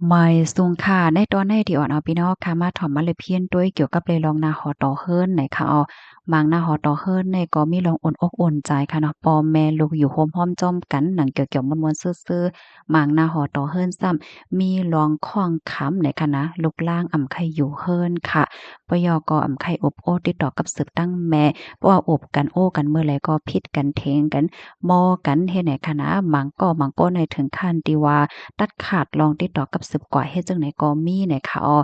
ໝາຍສູງຄ່າ ໃນຕອນໃນທີ່ອອນເອົາພີ່ນ້ອງເຮົາມາຖອມມາເລຍພຽນໂດຍກ່ຽວກັບເລື່ອງໜ້າຫໍ່ຕໍ່ເຮືອນນະຄະເອົາ. ໝາງໜ້າຫໍ່ຕໍ່ເຮືອນນີ້ກໍມີລອງອົນອົກອົນໃຈຄະເນາະ, ພໍ່ແມ່ລູກຢູ່ໂຮມຮ່ອມຈ້ອມກັນ ນັ່ງກ່ຽວໆມ່ວນໆຊື່ໆ. ໝາງໜ້າຫໍ່ຕໍ່ເຮືອນຊ້ຳມີລອງຂ້ອງຄຳນະຄະນະ, ລູກຫຼານອຳໄຄຢູ່ເຮືອນຄະ, ປະຍອກກໍອຳໄຄອົບໂອ້ຕິດຕໍ່ກັບສືບຕັ້ງແມ່, ເພາະວ່າອົບກັນໂອ້ກັນເມື່ອໃດກໍຜິດກັນເຖງກັນ ມໍກັນເຮັດໃຫ້ຄະນະ ບາງກໍ ບາງກໍໃນເຖິງຂັ້ນທີ່ວ່າຕັດຂາດລອງຕິດຕໍ່ກັບສືບກວ່າເຮັດຈັ່ງໃດກໍມີນະຄະເອົາ.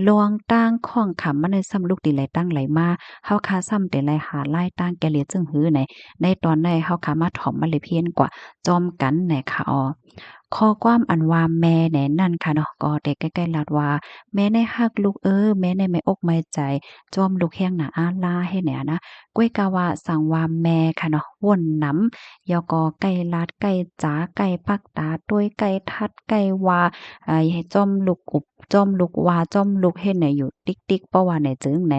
ລວງຕ່າງຂ້ອງຄຳມາໃນຊ້ຳລູກຕິໄລຕັ້ງໄລມາ ເຮົາຄະຊ້ຳເຕັນໄລຫາລາຍຕ່າງແກ່ເລດຈຶ່ງຫືນະ. ໃນຕອນໃນເຮົາຄະມາຖອມມາເລຍພຽນກວ່າ ພ້ອມກັນນະຄະເອົາ. ຂໍ້ຄວາມອັນວ່າແມ່ແນນັ້ນຄະເນາະ ກໍໄດ້ໃກ້ໆລາດວ່າ ແມ່ແນຮັກລູກເອີ ແມ່ແນໄໝ້ອົກໄໝ້ໃຈ ຈ້ອມລູກແຮງໜາອາລາເຮັດແນວນະ. ກ້ວຍກາວ່າສັງວ່າແມ່ຄະເນາະ ວົນນຳ ແລ້ວກໍໃກ້ລາດໃກ້ຈາ ໃກ້ປາກຕາໂຕ້ຍ ໃກ້ທັດໃກ້ວ່າ ອ່າ ຈ້ອມລູກອຸບ ຈ້ອມລູກວ່າ ຈ້ອມລູກເຮັດແນວຢູ່ຕິກໆ ເພາະວ່າແນຈຶ່ງແນ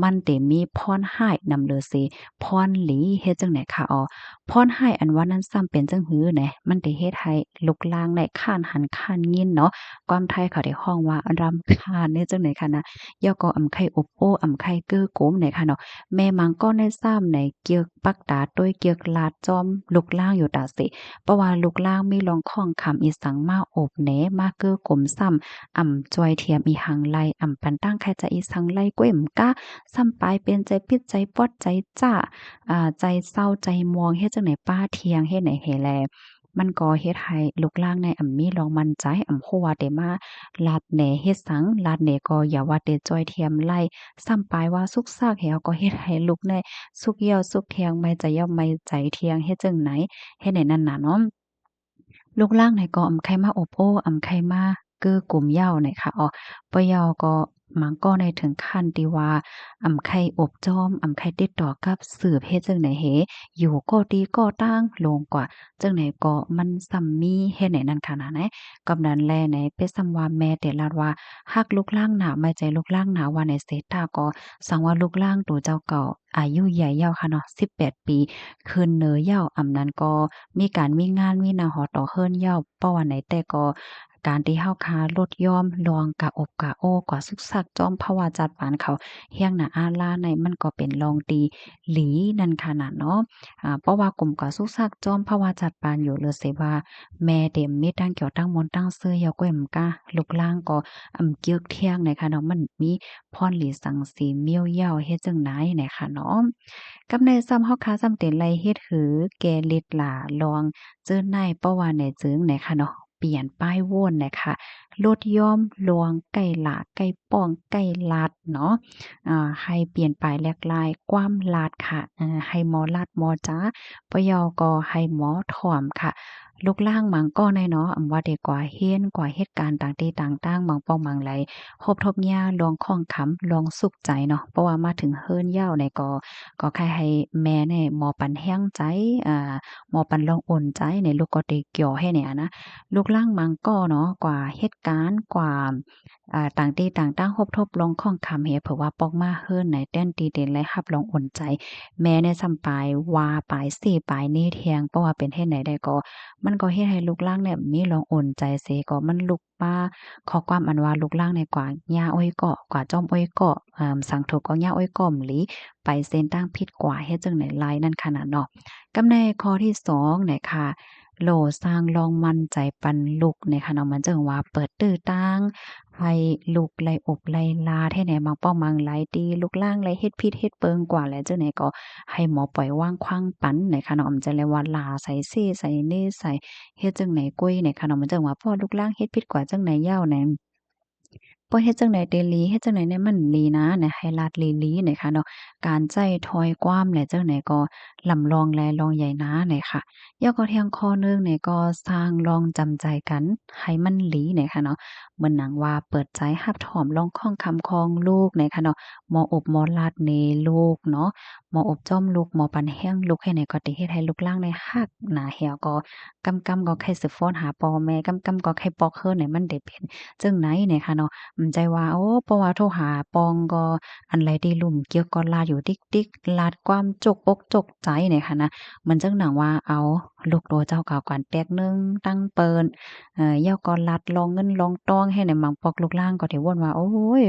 ມັນເຕັມມີພອນຮ້າຍນຳເລີເສ ພອນດີເຮັດຈັ່ງໃດຄະເອົາ. ພອນຮ້າຍອັນວ່ານັ້ນຊ້ຳເປັນຈັ່ງຫືແນ ມັນໄດ້ເຮັດໃຫ້ລູກຫຼານໄດ້ຄ້ານຫັນຄ້ານຍິນເນາະ, ຄວາມໄທເຂົາໄດ້ຮ້ອງວ່າລຳຄານເຮັດຈັ່ງໃດຄະນະ. ແລ້ວກໍອຳໄຄອົບໂອ້ ອຳໄຄເກື້ອກຸມນະຄະເນາະ. ແມ່ບາງກໍໃນຊ້ຳໃນ ເກີກປາກຕາໂຕ້ຍ ເກີກລາດຈ້ອມລູກຫຼານຢູ່ຕາເສ ເພາະວ່າລູກຫຼານມີລອງຂ້ອງຄຳອີ່ສັງມາອົບແນ ມາເກື້ອກຸມຊ້ຳ ອຳຊ່ວຍທຽມອີ່ຫຍັງໄລ ອຳປັນຕັ້ງໃຄຈະອີ່ສັງໄລ ກ້ວຍມະກະ ຊ້ຳປາຍເປັນໃຈປິດໃຈປອດໃຈຈ້າ ອ່າ ໃຈເສົ້າໃຈໝອງ ເຮັດຈັ່ງໃດປ້າທຽງ ເຮັດໃດເຮແລ. ມັນກໍເຮັດໃຫ້ລູກຫຼານໃນອຳມີລອງໝັ້ນໃຈ ອຳຮູ້ວ່າເຕມາລາດແນເຮັດສັງ ລາດແນກໍຢ່າວ່າເຕຊ່ອຍທຽມໄລ ຊ້ຳປາຍວ່າສຸກຊາກແຮວ ກໍເຮັດໃຫ້ລູກໃນສຸກຢ່າວສຸກທຽງ ໄໝ້ໃຈຢ່າວໄໝ້ໃຈທຽງ ເຮັດຈັ່ງໃດ ເຮັດໃດນັ້ນນະເນາະ. ລູກຫຼານໃນກໍອຳໄຄມາອົບໂອ້ ອຳໄຄມາເກື້ອກຸມເຍົານະຄະເອົາ. ປະເຍົາກໍ ບາງກໍໃນເຖິງຂັ້ນທີ່ວ່າ ອຳໄຄອົບຈ້ອມ ອຳໄຄຕິດຕໍ່ກັບສືບ ເຮັດຈັ່ງໃດເຮ ຢູ່ກໍດີກໍຕ່າງລົງກວ່າ ຈັ່ງໃດກໍມັນຊ້ຳມີເຮັດໃດນັ້ນຄະນະນະ. ກຳນັ້ນແລໃນເປັນຊ້ຳວ່າແມ່ເຕລາດວ່າ ຮັກລູກຫຼານໜາ ໄໝ້ໃຈລູກຫຼານໜາ ວ່າໃນເສຕາກໍ ສັງວ່າລູກຫຼານໂຕເຈົ້າກໍອາຍຸໃຫຍ່ເຍົາຄະເນາະ ສິບແປດປີ ຂຶ້ນເນີເຍົາ ອຳນັ້ນກໍມີການມີງານ ມີໜ້າຫໍ່ຕໍ່ເຮືອນເຍົາ ເພາະວ່າໃນແຕ່ກໍ ການທີ່ເຮົາຄາລົດຍອມລອງກະອົບກະໂອ້ ກວ່າສຸກຊາກຈ້ອມພະວາຈັດປານເຂົາ ແຮງໜາອາລາໃນ ມັນກໍເປັນລອງດີຫຼີນັ້ນຄະນະເນາະ. ອາ ເພາະວ່າກົມກວ່າສຸກຊາກຈ້ອມພະວາຈັດປານຢູ່ເລີເສວ່າ ແມ່ເຕັມມີຕັ້ງກ່ຽວຕັ້ງມົນຕັ້ງຊື່ເຍົາ ກ້ວຍມະກະ ລູກຫຼານກໍອຳເກີກທຽງນະຄະເນາະ ມັນມີພອນຫຼີສັງສີມີເຍົາ ເຮັດຈັ່ງໃດນະຄະເນາະ. ກັບໃນຊ້ຳເຮົາຄາຊ້ຳເຕັນໄລເຮັດຫືແກ່ລິດຫຼາລອງ ເຈີນາຍ ເພາະວ່າໃນຈຶ່ງນະຄະເນາະ ປ່ຽນປ້າຍໂຫວນນະຄະ ລົດຍອມລວງໃກ້ຫຼາ ໃກ້ປ້ອງ ໃກ້ລາດເນາະ ອາ ໃຫ້ປ່ຽນປາຍແຫຼກຫຼາຍຄວາມລາດຄະ ເອີ ໃຫ້ໝໍລາດໝໍຈາ ປະເຍົາກໍໃຫ້ໝໍຖອມຄະ. ລູກຫຼານບາງກໍໃນເນາະ ອຳວ່າໄດ້ກວ່າຮຽນ ກວ່າເຮັດການຕ່າງທີ່ຕ່າງຕ່າງ ບາງປ້ອງບາງໄລ ຮົບທົບຍາລວງຂ້ອງຄຳ ລວງສຸກໃຈເນາະ ເພາະວ່າມາເຖິງເຮືອນເຍົາໃນກໍ ກໍໃຫ້ໃຫ້ແມ່ໃນໝໍປັນແຮງໃຈ ອາ ໝໍປັນລອງອຸ່ນໃຈໃນ ລູກກໍໄດ້ກ່ຽວໃຫ້ແນນະ. ລູກຫຼານບາງກໍເນາະ ກວ່າເຮັດການ ກວ່າ ອາ ຕ່າງທີ່ຕ່າງຕ່າງ ຮົບທົບລວງຂ້ອງຄຳເຮ ເຜີວ່າປອກມາເຮືອນໃນ ແທນທີ່ເດໄລຮັບລອງອຸ່ນໃຈ ແມ່ໃນຊ້ຳປາຍວ່າປາຍເສປາຍເນແທງ ເພາະວ່າເປັນເຮັດໃດໄດ້ກໍ ມັນກໍເຮັດໃຫ້ລູກຫຼານໃນມີລອງອຸ່ນໃຈເສ ກໍມັນລຸກ ວ່າຂໍ້ຄວາມອັນວ່າລູກຫຼານໃນກວ່າຍ່າໂອ້ຍກໍ ກວ່າຈ້ອມໂອ້ຍກໍ ອາ ສັງທຸກກໍຍ່າໂອ້ຍກໍມລີ ໄປເສັ້ນທາງຜິດກວ່າ ເຮັດຈັ່ງໃດລາຍນັ້ນຂະໜາດເນາະ. ກັບໃນຂໍ້ທີສອງນະຄະ ໂລສ້າງລອງໝັ້ນໃຈປັນລູກນະຄະເນາະ ມັນຈຶ່ງວ່າເປີດຕື້ຕ່າງໃຫ້ລູກໄດ້ອົບໄດ້ລາ ແທ້ແນ່ ບາງປ້ອງບາງໄລ ທີ່ລູກຫຼານໄດ້ເຮັດຜິດເຮັດເປິງກວ່າແລ້ວ ຈັ່ງໃດກໍໃຫ້ໝໍປ່ອຍວາງຄວາງປັນນະຄະເນາະ ອຳຈະເລີຍວ່າລາໃສ່ເຊໃສ່ເນໃສ່ ເຮັດຈັ່ງໃດກ້ວຍນະຄະເນາະ ມັນຈັ່ງວ່າ ເພາະວ່າລູກຫຼານເຮັດຜິດກວ່າຈັ່ງໃດເຍົາແນ ບໍ່ເຮັດຈັ່ງໃດເຕລີ ເຮັດຈັ່ງໃດແນມັນລີນາ ໃຫ້ລາດລີໆນະຄະເນາະ ການໃຊ້ຖ້ອຍຄວາມແລະຈັ່ງໃດກໍລຳລອງແລລອງໃຫຍ່ນານະຄະ. ແລ້ວກໍທຽງຂໍ້ໜຶ່ງນະ ກໍສ້າງລອງຈຳໃຈກັນໃຫ້ມັນລີນະຄະເນາະ ເໝືອນໜັງວ່າເປີດໃຈຮັບຖອມລອງຂ້ອງຄຳຂອງລູກນະຄະເນາະ ໝໍອົບໝໍລາດເນລູກເນາະ ໝໍອົບຈ້ອມລູກ ໝໍປັນແຮງລູກ ເຮັດໃດກໍໄດ້ເຮັດໃຫ້ລູກຫຼານໄດ້ຮັກນາ ແລ້ວກໍ ກຳກຳກໍໃຄ່ສືບຟ້ອນຫາພໍ່ແມ່ ກຳກຳກໍໃຄ່ປອກເຮີນໃຫ້ມັນໄດ້ເປັນຈັ່ງໃດນະຄະເນາະ ໃຈວ່າ ໂອ້ ເພາະວ່າໂທຫາປ່ອງກໍ ອັນໃດທີ່ລຸ່ມເກືອກກໍລາດຢູ່ຕິກໆ ລາດຄວາມຈົກອົກຈົກໃຈນີ້ຫັ້ນນະ. ມັນຈັ່ງໜັງວ່າ ເອົາ ລູກໂຕເຈົ້າກໍກວນແຕກໜຶ່ງຕັ້ງເປີນ ເອີ ແລ້ວກໍລາດລອງເງິນລອງຕອງໃຫ້ແດ່. ບາງປອກລູກຫຼານກໍໄດ້ວົນວ່າ ໂອ້ຍ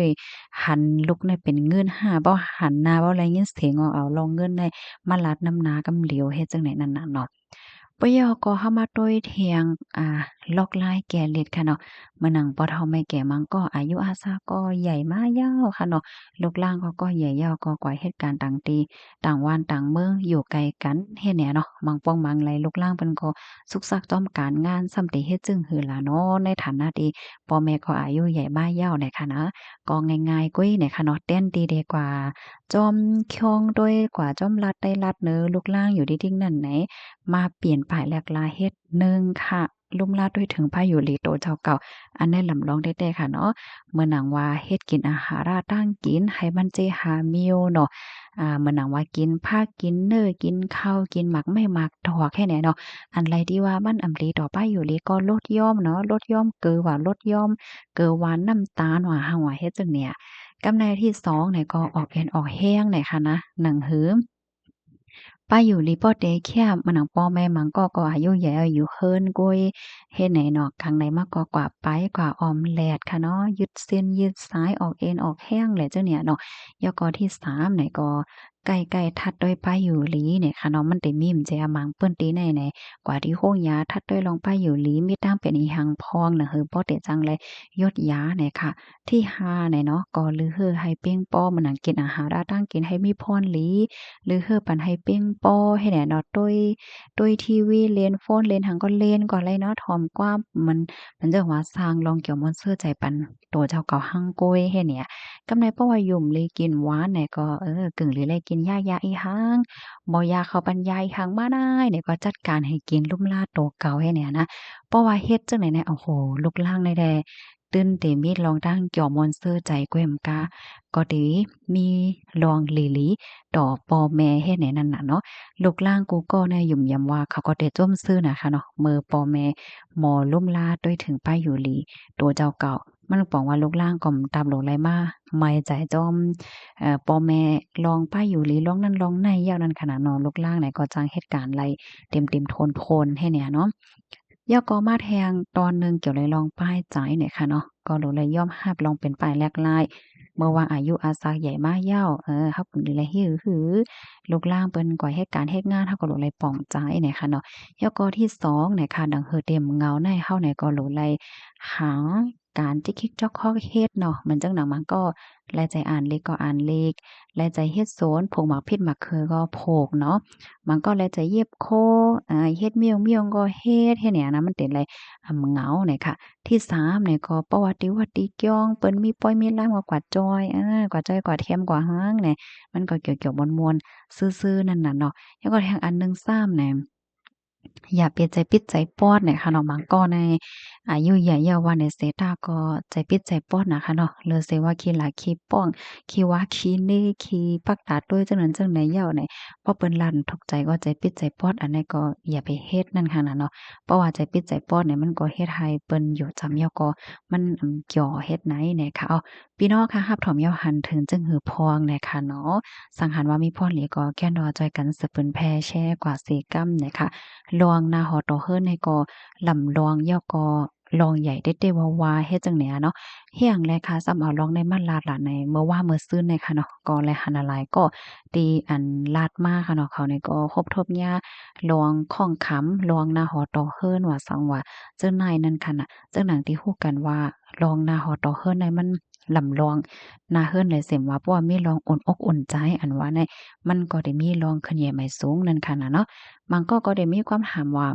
ຫັນລູກນີ້ເປັນງືນຫາ ບໍ່ຫັນໜ້າ ບໍ່ໄດ້ຍິນສຽງ ເອົາລອງເງິນນີ້ມາລາດນຳໜ້າກຳຫຼຽວ ເຮັດຈັ່ງໃດນັ້ນນະເນາະ. ປະໂຫຍກກໍເຮົາມາໂຕ້ຍທຽງ ອ່າ ລອກລາຍແກ່ເລັດຄ່ະເນາະ. ເມື່ອໜັງພໍ່ເຖົ້າແມ່ແກ່ມັງກໍອາຍຸອາສາກໍໃຫຍ່ມາຍາວຄ່ະເນາະ. ລູກຫຼານເຂົາກໍໃຫຍ່ຍາວ ກໍກວາດເຮັດການຕ່າງທີ່ ຕ່າງບ້ານຕ່າງເມືອງ ຢູ່ໄກກັນເຮັດແນວເນາະ. ບາງປ່ອງບາງໄລ ລູກຫຼານເພິ່ນກໍສຸກຊັກຈອມການງານ ສ່ຳທີ່ເຮັດຈຶ່ງຫືອລະເນາະ ໃນຖານະທີ່ພໍ່ແມ່ກໍອາຍຸໃຫຍ່ມາຍາວນີ້ຄ່ະນະ. ກໍງ່າຍໆ ກວ່ານີ້ຄ່ະເນາະ ແທນທີ່ໄດ້ກວາດ ຈອມຄອງໂດຍກວ່າຈອມລັດໃຕ້ລັດເນີ ລູກຫຼານຢູ່ທີ່ດິ້ງນັ້ນໃນ ມາປ່ຽນປ້າຍແລກລາເຮັດໜຶ່ງຄ່ະ ລຸ່ມລາໂດຍເຖິງປ້າຢູ່ຫຼີໂຕເຈົ້າເກົ່າ ອັນນັ້ນລຳລອງແທ້ໆ ຄ່ະເນາະ. ເໝືອນໜັງວ່າເຮັດກິນອາຫານຕ່າງກິນໃຫ້ມັນເຈຫາມິວເນາະ ອ່າ ເໝືອນໜັງວ່າກິນຜັກກິນເນື້ອ ກິນເຂົ້າ ກິນໝາກໄມ້ໝາກດອກແຄ່ນີ້ເນາະ. ອັນໃດທີ່ວ່າມັນອຳດີຕໍ່ປ້າຢູ່ຫຼີກໍລົດຢ່ອມເນາະ ລົດຢ່ອມເກືອຫວາ ລົດຢ່ອມເກືອຫວານ ນ້ຳຕານຫວາ ເຮົາວ່າເຮັດຈັ່ງນີ້. ກັບໃນທີສອງນີ້ກໍອອກເອັນອອກແຮງນີ້ຄ່ະນະ ໜັງຫື ປ້າຢູ່ຫຼີບໍ່ເຕະແຄບ ເໝືອນໜັງພໍ່ແມ່ມັງກໍ ກໍອາຍຸໃຫຍ່ ອາຍຸເຮີນກວ່າເຮັດໃນເນາະ. ກາງໃດມາກໍກວາດໄປກວາດອອມແລດຄ່ະເນາະ ຍືດເສັ້ນຍືດສາຍ ອອກເອັນອອກແຮງແຫຼະ ຈັ່ງນີ້ເນາະ. ແລ້ວກໍທີສາມນີ້ກໍ ໃກ້ໆ ທັດດ້ວຍປ້າຢູ່ຫຼີນີ້ຄ່ະເນາະ ມັນເຕະມີມແຈອາມັງເປີ້ນຕີໃນໃນ ກວ່າທີ່ໂຮງຢາ ທັດດ້ວຍລອງປ້າຢູ່ຫຼີ ມີຕັ້ງເປັນອີ່ຫຍັງພອງ ໜັງຫືບໍ່ເຕະຈັ່ງແລະ ຢົດຢານີ້ຄ່ະ. ທີຫ້ານີ້ເນາະ ກໍລືເຮີໃຫ້ເພງພໍ ເໝືອນໜັງກິນອາຫານຕ່າງກິນໃຫ້ມີພອນຫຼີ ລືເຮີປັນໃຫ້ເພງພໍ ເຮັດແນວເນາະ ໂຕ້ຍ ໂຕ້ຍທີວີ ເລ່ນໂຟນ ເລ່ນຫຍັງກໍເລ່ນກ່ອນເລີຍເນາະ ຖ່ອມກວ່າ ມັນ ມັນຈັ່ງວ່າສ້າງລອງກຽວມ່ວນຊື່ໃຈປັນໂຕເຈົ້າເກົ່າຫັ້ງກວ່າ ເຮັດແນວ. ກັບໃນເພາະວ່າຫຍຸມລີກິນຫວານແນ່ກໍ ເອີ ກຶ່ງລີໄດ້ກິນຢາ ຢາອີ່ຫຍັງ ບໍ່ຢາກເຂົ້າປັນຢາອີ່ຫຍັງມານາຍແນ່ ກໍຈັດການໃຫ້ກິນລຸ່ມລາໂຕເກົ່າ ເຮັດແນວນະ. ເພາະວ່າເຮັດຈັ່ງໃດແນ່ ໂອ້ໂຫ ລູກຫຼານໃນແດ່ ຕື່ນເຕມີລອງຕັ້ງຈອມມ່ວນຊື່ໃຈແກວ່ມກະ ກໍເຕມີລອງຫຼີໆ ຕໍ່ພໍ່ແມ່ເຮັດແນວນັ້ນນະເນາະ. ລູກຫຼານກູກໍແນ່ ຫຍຸມຢຳວ່າເຂົາກໍເຕຈົ່ມຊື່ນະຄະເນາະ ເມື່ອພໍ່ແມ່ໝໍລຸມລາໂດຍເຖິງປ້າຢູ່ຫຼີໂຕເຈົ້າເກົ່າ ມັນປອງວ່າລູກຫຼານກໍຕາມໂລໄລມາ ໄໝໃຈຈອມ ເອີ ພໍ່ແມ່ລອງປ້າຢູ່ຫຼີລອງນັ້ນລອງໃນຢາວນັ້ນຂະນະເນາະ. ລູກຫຼານໃນກໍຈັ່ງເຮັດການໄລເຕັມໆ ໂທນໆ ເຮັດແນວເນາະ. ແລ້ວກໍມາແທງຕອນໜຶ່ງກ່ຽວໃນລອງປ້າຍໃຈນີ້ຄະເນາະ ກໍໂລໄລຍອມຮັບລອງເປັນປ້າຍແລກລາຍ ເມື່ອວ່າອາຍຸອາສັກໃຫຍ່ມາຍາວ ເອີ ເຮົາກໍມີລາຍຫື ລູກຫຼານເພິ່ນກໍເຮັດການເຮັດງານ ເຮົາກໍໂລໄລປອງໃຈນີ້ຄະເນາະ. ແລ້ວກໍທີສອງນີ້ຄະ ດັງເຮີເຕັມເຫງົາໃນເຮົານີ້ກໍໂລໄລຫາການຈິກຄິກຈອກຄອກເຮັດເນາະ ມັນຈັ່ງໜັງມັນກໍ ແລໃຈອ່ານເລກກໍອ່ານເລກ ແລໃຈເຮັດສວນ ຜູກໝາກພິດໝາກເຂືອກໍຜູກເນາະ ມັນກໍແລໃຈເຢັບໂຄ ເຮັດມ້ຽງໆກໍເຮັດ ເຮັດແນວນະ ມັນເຕັມແລເຫງົານີ້ຄະ. ທີສາມນີ້ກໍປະຫວັດຕິວັດຕິກຽວ ເພິ່ນມີປ່ອຍມີລາມກໍກວາດຈ່ອຍ ກວາດຈ່ອຍກວາດແຖມກວາດຫຍັງນີ້ ມັນກໍກຽວໆມ່ວນໆຊື່ໆນັ້ນນະເນາະ. ແລ້ວກໍແທງອັນໜຶ່ງຊ້ຳນີ້ ຢ່າໄປໃຈປິດໃຈປອດແນ່ຄະເນາະ. ບາງກໍໃນອາຍຸໃຫຍ່ເຍົາະວ່າໃນເສຕາກໍໃຈປິດໃຈປອດນະຄະເນາະ ຫຼືເສວ່າຂີ້ຫຼ້າຂີ້ປ້ອງ ຂີ້ຫວ້າຂີ້ເນ ຂີ້ປາກຕາໂຕ້ຍ ຈັ່ງນັ້ນຈັ່ງໃດເຍົາະໃນ ພໍເພິ່ນລັນທຸກໃຈກໍໃຈປິດໃຈປອດ ອັນໃດກໍຢ່າໄປເຮັດນັ້ນຄະນະເນາະ. ເພາະວ່າໃຈປິດໃຈປອດນີ້ ມັນກໍເຮັດໃຫ້ເພິ່ນຢູ່ຈຳເຍົາະກໍມັນ ອືມ ກໍເຮັດໃນແນ່ຄະ. ເອົາ ພີ່ນ້ອງຄະ ຮັບຖອມເຍົາະຫັ້ນເຖິງຈຶ່ງຫືພອງແນ່ຄະເນາະ. ສັງຫານວ່າມີພອນອີ່ຫຼີກໍແກ່ນດອກຈອຍກັນສະປືນແຜ່ແຊກວ່າເຊກຳແນ່ຄະ. ລອງນາຫໍຕໍ່ເຮີນນີ້ກໍລຳລອງ ແລ້ວກໍລອງໃຫຍ່ເຕັດໆວ່າໆ ເຮັດຈັ່ງໃດເນາະ. ເຮັດຫຍັງແລຄະ ຊ້ຳເອົາລອງໃນມາລາດລະໃນເມື່ອວານເມື່ອຊືນນີ້ຄະເນາະ. ກໍແລຫັນຫຼາຍໆກໍທີ່ອັນລາດມາຄະເນາະ ເຂົານີ້ກໍຮົບທົບຍາລອງຂອງຄຳ ລອງນາຫໍຕໍ່ເຮີນວ່າສັງວ່າ ເຈົ້ານາຍນັ້ນຄະນະ. ຈັ່ງດັ່ງທີ່ຮູ້ກັນວ່າ ລອງນາຫໍຕໍ່ເຮືອນໃນມັນລຳລອງນາເຮືອນໃນເສມວ່າ ເພາະວ່າມີລອງອຸ່ນອົກອຸ່ນໃຈ ອັນວ່າໃນມັນກໍໄດ້ມີລອງຂຶ້ນໃຫຍ່ໃໝ່ສູງນັ້ນຂະນະເນາະ. ບາງກໍ ກໍໄດ້ມີຄວາມຖາມວ່າ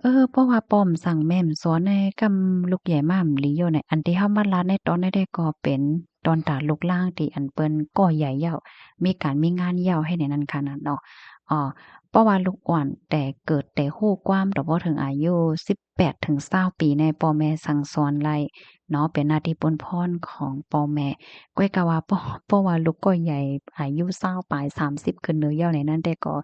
ເອີ ເພາະວ່າປ້ອມສັ່ງແມ່ມສອນໃນກຳລຸກໃຫຍ່ມາມຫຼີໂຍໃນ ອັນທີ່ເຮົາມາລາໃນຕອນໃດໆ ກໍເປັນຕອນຕາລຸກລາງທີ່ອັນເພິ່ນກໍໃຫຍ່ເຍົາະ ມີການມີງານເຍົາະໃຫ້ໃນນັ້ນຂະນະເນາະ. ອໍ ເພາະວ່າລູກອ່ອນແຕ່ເກີດແຕ່ຮູ້ຄວາມ ເພາະເຖິງອາຍຸສິບແປດເຖິງຊາວປີໃນ ພໍ່ແມ່ສັ່ງສອນໄດ້ເນາະ ເປັນໜ້າທີ່ປົນພອນຂອງພໍ່ແມ່. ກ້ອຍກະວ່າ ເພາະ ເພາະວ່າລູກກ້ອຍໃຫຍ່ອາຍຸຊາວປາຍ ສາມສິບຂຶ້ນເໜີແລ້ວໃນນັ້ນແຕ່ກໍ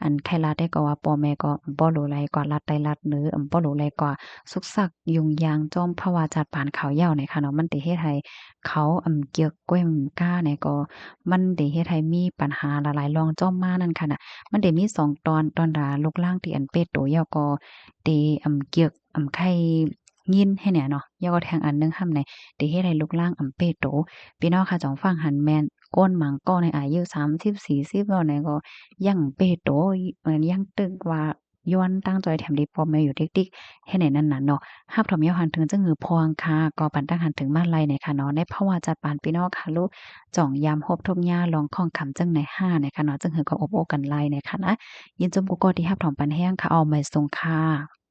ອັນໄຄລາດແຕ່ກໍວ່າ ພໍ່ແມ່ກໍບໍ່ຮູ້ຫຼາຍກວ່າລັດໃຕ້ລັດເໜີ ບໍ່ຮູ້ຫຼາຍກວ່າຊຸກຊັກ ຫຍຸ້ງຍາງຈອມພາວະຈັດປານເຂົາເຈົ້ານີ້ຄ່ະເນາະ ມັນໄດ້ເຮັດໃຫ້ເຂົາ ອຳ ເກີກແກ່ງກ້ານີ້ກໍ ມັນໄດ້ເຮັດໃຫ້ມີປັນຫາຫຼາຍໆລອງຈອມມານັ້ນຄ່ະນະ. ມັນໄດ້ມີສອງຕອນ ຕອນລະລູກຫຼານທີ່ ອັນ ເປໂຕ ແລ້ວກໍໄດ້ ອຳ ເກີກ ອຳ ໄຄຍິນໃຫ້ແນ່ເນາະ ແລ້ວກໍແທງອັນໜຶ່ງຫັ້ນແນ່ ໄດ້ເຮັດໃຫ້ລູກຫຼານ ອຳ ເປໂຕ. ພີ່ນ້ອງຄະ ຈອງຟັງຫັ້ນແມ່ນ ຄົນບາງກໍໃນອາຍຸສາມສິບ ສີ່ສິບແລ້ວນີ້ກໍຍັງເປໂຕ ຍັງຕຶກວ່າ ຍ້ອນຕັ້ງໃຈແຖມດີພໍ່ແມ່ຢູ່ຕິກໆ ເຮັດໃຫ້ນັ້ນນະເນາະ. ຮັບຖອມຍາວຫັນເຖິງຈຶ່ງຫືອພອງຄ່ະ ກໍປັນຕັ້ງຫັນເຖິງມາໄລໃນຄ່ະເນາະ ໃນພາວະຈັດປານພີ່ນ້ອງຄະ ລູກຈອງຍາມຮົບທຸກຍາລອງຂ້ອງຄຳຈຶ່ງໃນຫ້າໃນຄ່ະເນາະ ຈຶ່ງຫືອກໍອົບໂອ້ກັນໄລໃນຄ່ະນະ. ຍິນຊົມກູ່ກໍທີ່ຮັບຖອມປັນແຮງຄ່ະ ເອົາ ມາສົ່ງຄ່ະ.